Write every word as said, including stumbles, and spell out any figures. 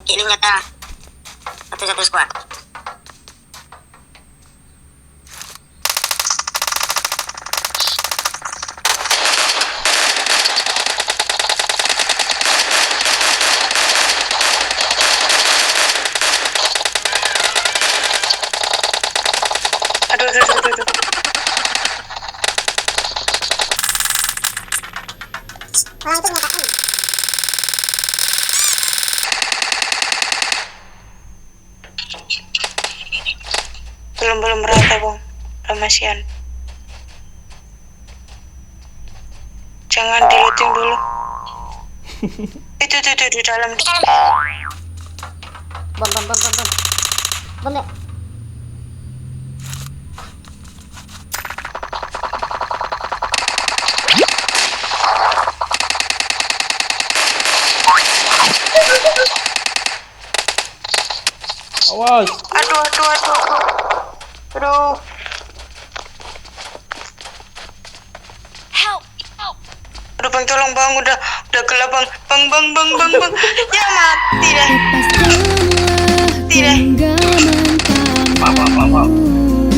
Killing nyata. Satu, satu squad. Aduh, aduh, aduh, aduh, aduh. Orang itu menyatakan. Belum, belum rata, Bang. Ramasian. Jangan di-looting dulu. Itu, itu, itu, di dalam. Bom, bom, bom, bom, bom. Bom, ya. Awas. Aduh, aduh, aduh, aduh. Aduh. Help! Help! Aduh, Bang, tolong, Bang. Udah, udah gelap, Bang. Bang, Bang, Bang, Bang, Bang. Ya, mati dah.